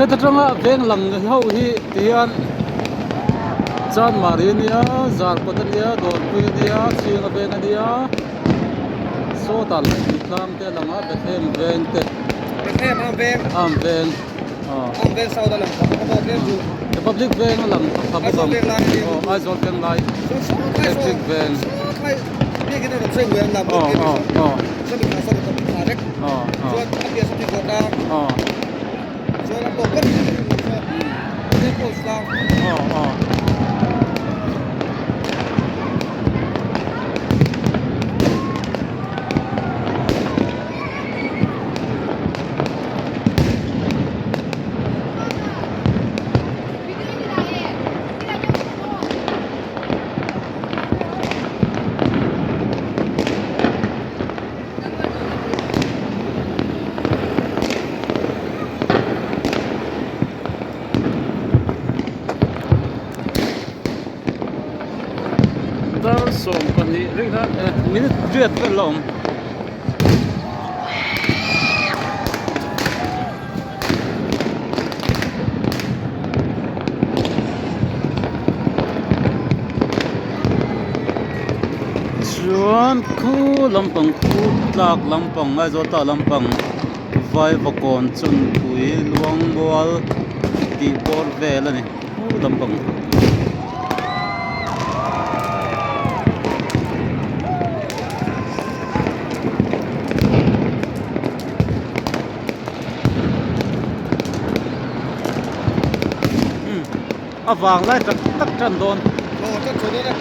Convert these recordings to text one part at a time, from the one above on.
Heta tanga veng lang ho hi ti hian Chanmari ania Zarkawt ania Dawrpui ania Chhinga veng ania sawtah Laipui tlang te a lang a Bethlehem veng te Bethlehem am veng am veng aw am veng south a lang kha a maw tlem chu Republic veng a lang kha bawk ang aw Aizawl veng lai Electric veng aw aw aw aw aw aw aw aw. Dar 12 ring khan minute riat vel la awm. Chuan khu lampang khu tlak lampang Aizawl tlak lampang Vaivakawn chunpui luangmual tih bawr vel a ni khu lampang. A vang lai tak tak tan dawn. Aw tan chho dawn e.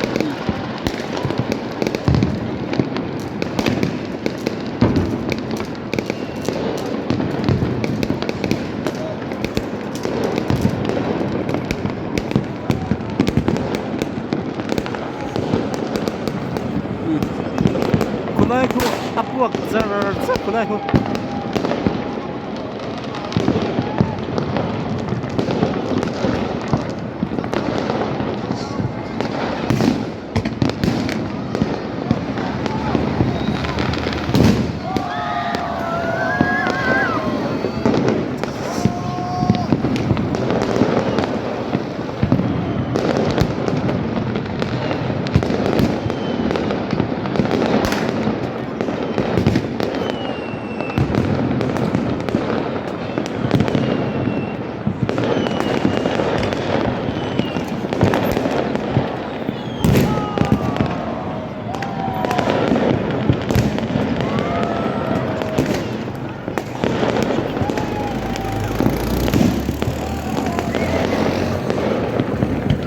Khulai khu a puak zar zar khulai khu.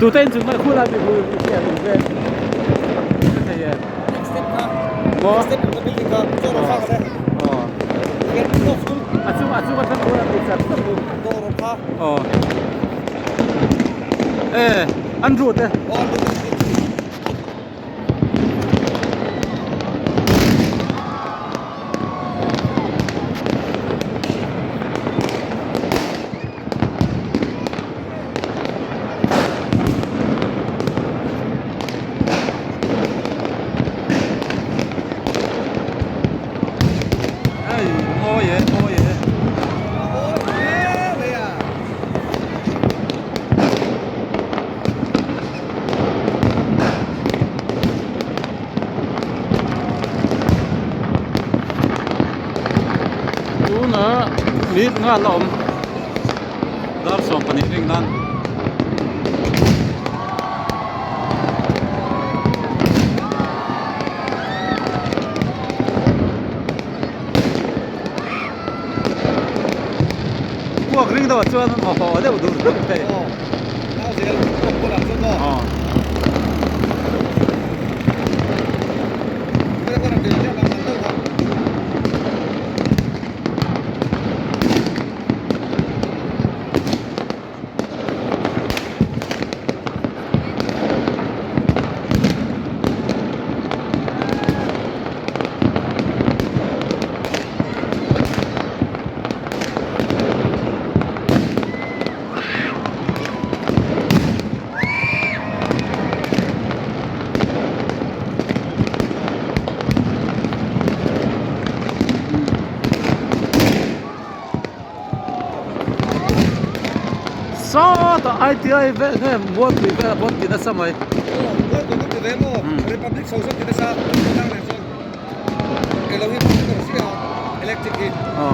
Tute in chung mai khu lai mi hu hi a lung ve ka thei e. Next step kha. Maw? Next step ka building kha chaw rawh kha ka Aw. A chung a chung atang khuan a ti chat chat u. Chaw rawh kha. Aw. E an rut e. Aw an rut e. Hei mawi e mawi e. Tunah mit nghal a awm dar 12 ring nan. Puak ring deuh ah chuan a haw deuh dur dur thei. Aw. Sawtah ITI vel nge Mualpui velah pawh an ti nasa mai. Aw Mualpui kan ti ve maw Republic chho sawn ti nasa tlang leh chuan eng lo hi hmang tur si a electric hi a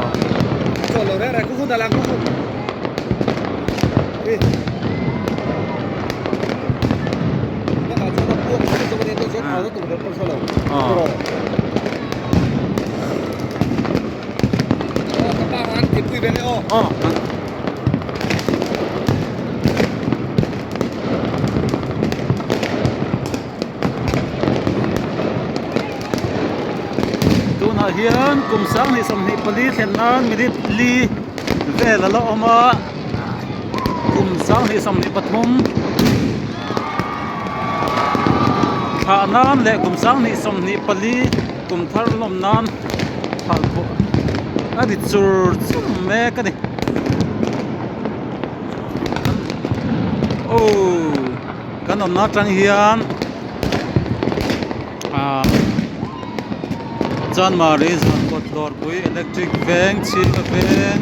chawl lo reng reng khu hun a lang khu hun hi bakah chuan a puak thut zawk a nia tawh chuan au na tur ber pawh a hre lo tiraw. Aw ka pa khan thingpui ve le aw. Aw. Tunah hian kum 2024 thlen nan minute li vel a la awm a kum 2023 thlah nan leh kum 2024 Kum thar lawm nan phal pawh a ri chur chur mek a ni aw kan awmna atang hian ah Chanmari Zankawt Dawrpui Electric Veng Chhing a veng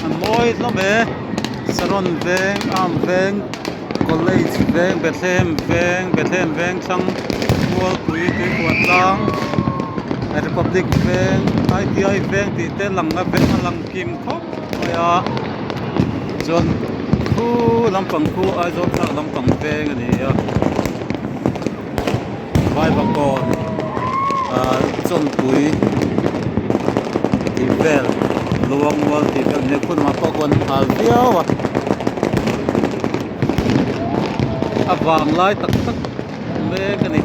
a mawi hlawm e Saron veng Arm veng. College veng Bethlehem veng Bethlehem veng thlang Mualpui Tuipuah tlang Republic veng I_T_I veng tih te lang a veng a lang kim khawp mai a chuan khu lampang khu Aizawl thlak lampang veng a ni a Vaivakawn ah chawnpui tih vel Luangmual tih vel nia khun lamah pawh khuan a nghal viau a a vang lai tak tak mek a ni.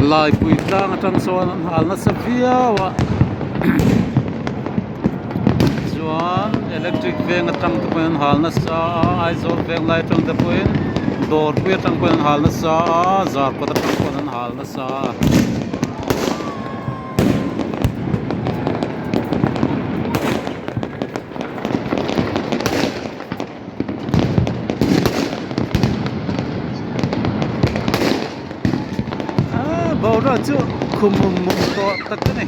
Laipui tlang atang sawn an hal nasa viau a chuan electric veng atang te pawhin an hal nasa a Aizawl veng lai atang te pawhin dawrpui atang pawhin an hal nasa a zarkawt atang pawhin an hal nasa a. Aaa boruak chu khum mum mum tawh tak a ni.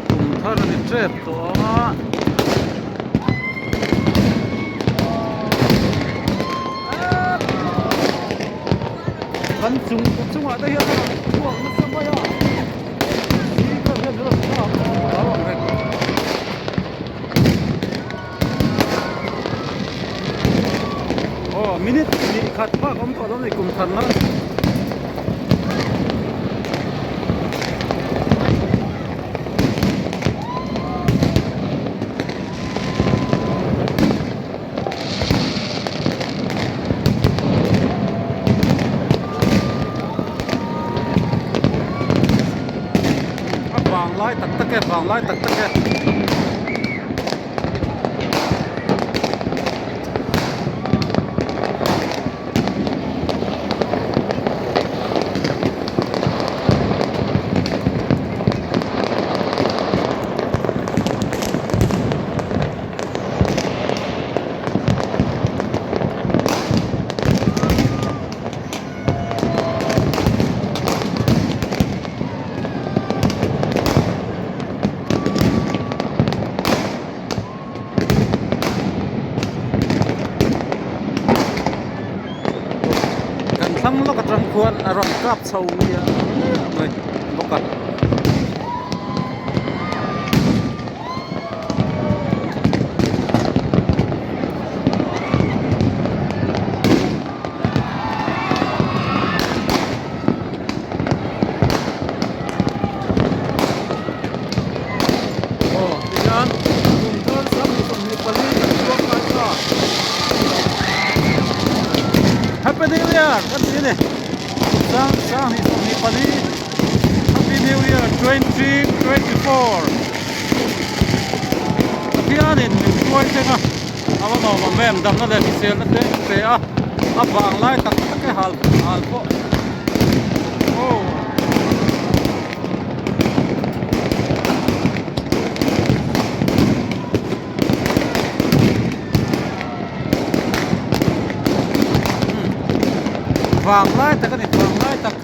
Kum thar a ni tep tawh a. Kan chung chungah te hian a rawn chhuak nasa mai a speaker hian a rawn thlak a rawn reng aw minute hnih khat bak awm tawh lo a ni kum thar nan. A vang lai tak tak e vang lai tak tak e. Kan thlang lawk atang khuan a rawn kap chho miah miah mai bawk a. Happy New Year kan ti a ni. Sang sanghnih 24 Happy New Year 2024 Pathianin min hruai teng a a va nuam awm em damna leh hriselna te a pe a a vang lai tak tak e hal hal pawh aw. Vang lai tak a ni vang lai tak.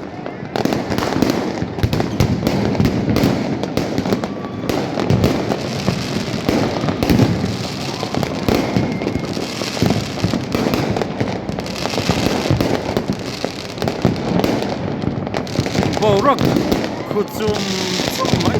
Boruak khu chum chum mai.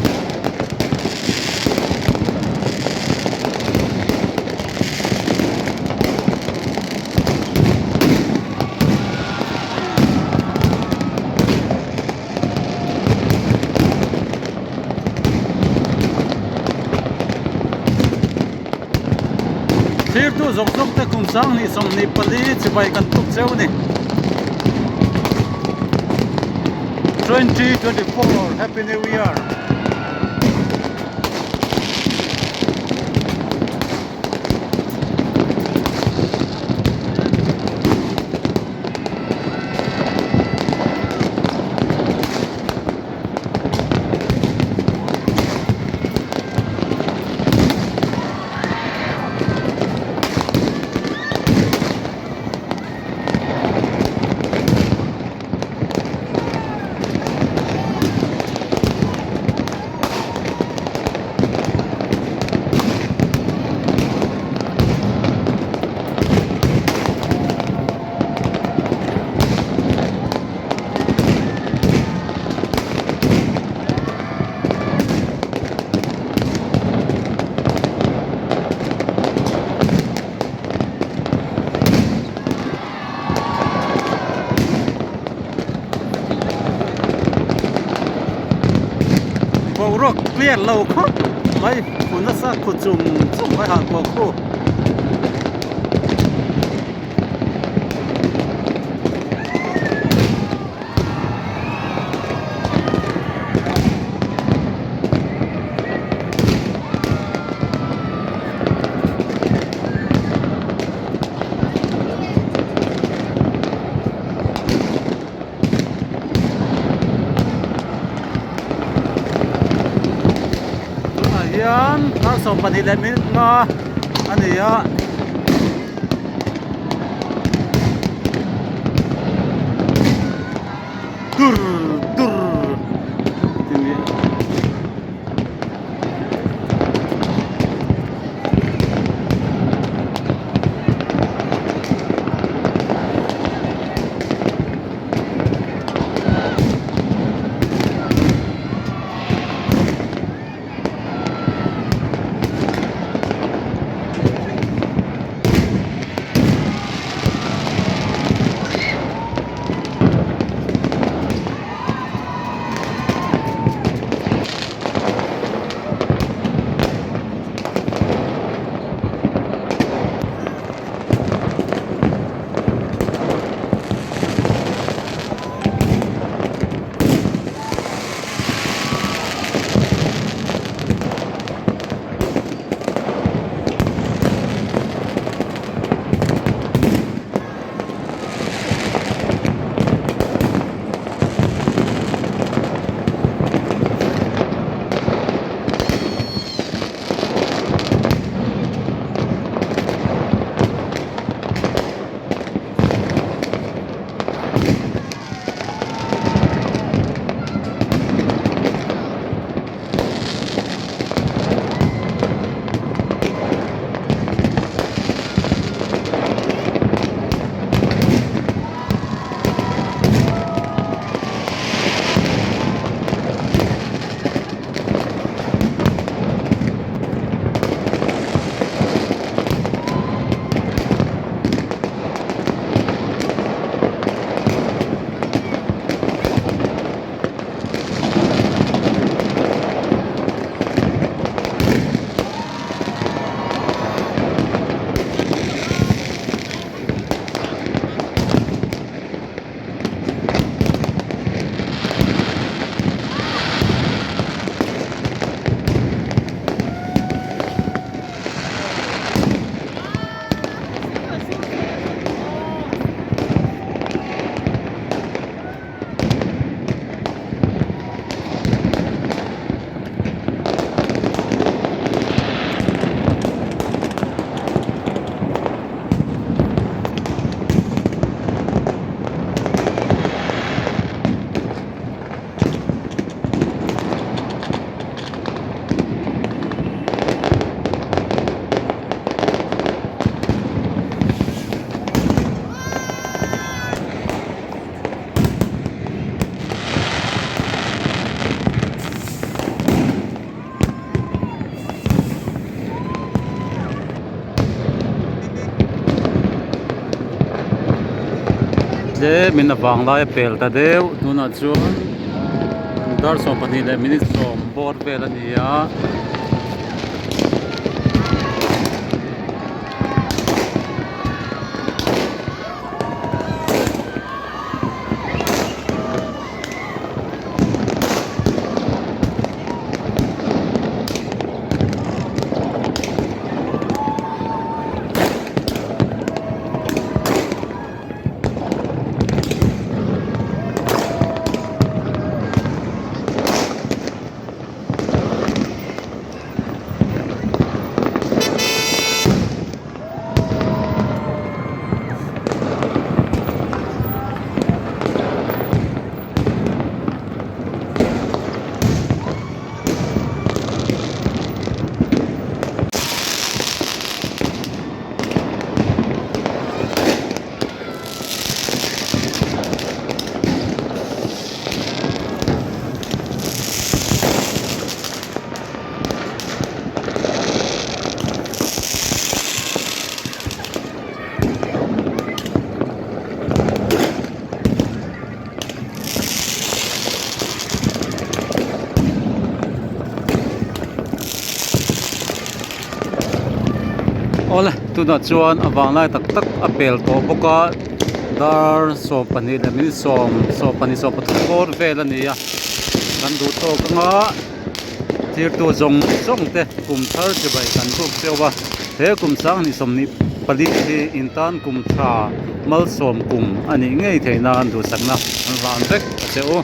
Thirtu zawk zawk te kum 2024 chibai kan tuk cheu a ni. 2024 Happy New Year. Boruak clear lo khawp mai khu nasa khu chum chum mai han pawh khu. Tunah hian dar 12 leh minute nga a ni a. Dur dur tih Tlemin a vanglai a pel ta deuh tunah chuan dar 12 leh minute 10 bawr vel a ni a. Awle tunah chuan a vanglai tak tak a pel tawh bawk a dar 12 leh minute 10 12 13 bawr vel a ni a kan duh tawk anga thirtu zawng zawng te kum thar chibai kan buk deuh a he kum sanghnih 24 hi in tan kum tha malsawm kum a nih ngei theih nan duhsakna an vang vek a che u.